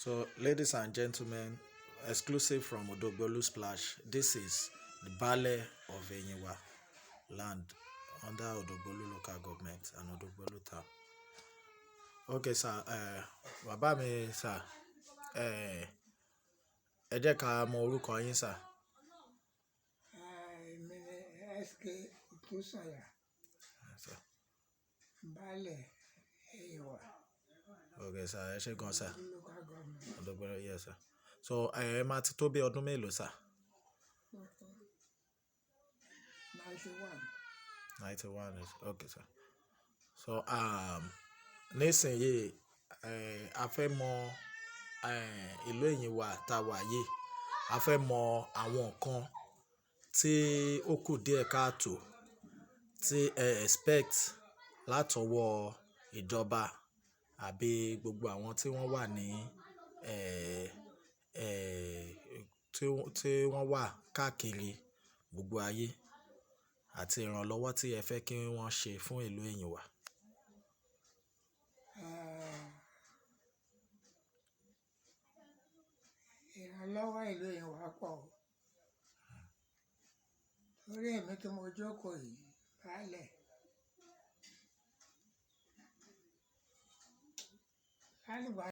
So, ladies and gentlemen, exclusive from Odogbolu Splash, this is the Baale of Enyinwa land under Odogbolu local government and Odogbolu town. Okay, sir. Bàbá mi, sir. Ẹ jẹ́ ká mọ orúkọ yín, sir. Èmi ni SK Òtúsànyà, Sir. Baálẹ̀ Ẹ̀yìnwá, Okay, sir. Ẹ ṣé gan, sir. local government. Odogbolu, yes, sir. So, ẹ máa ti tó bí ọdún mélòó, sir? 91. 91 is okay, sir. So, nísìnyí, a fẹ́ mọ ìlú Ẹ̀yìnwá tá a wà yìí. A fẹ́ mọ àwọn nǹkan tí ó kù díẹ̀ káàtò tí ẹ expect látọwọ́ ìjọba àbí gbogbo àwọn tí wọ́n wà ní tí wọ́n wà káàkiri gbogbo ayé àti ìrànlọ́wọ́ tí ẹ fẹ́ kí wọ́n ṣe fún ìlú Ẹ̀yìnwá. Ìrànlọ́wọ́ ìlú Ẹ̀yìnwá pọ̀ o. Torí èmi tí mo jókòó yìí, baálẹ̀. Látìgbà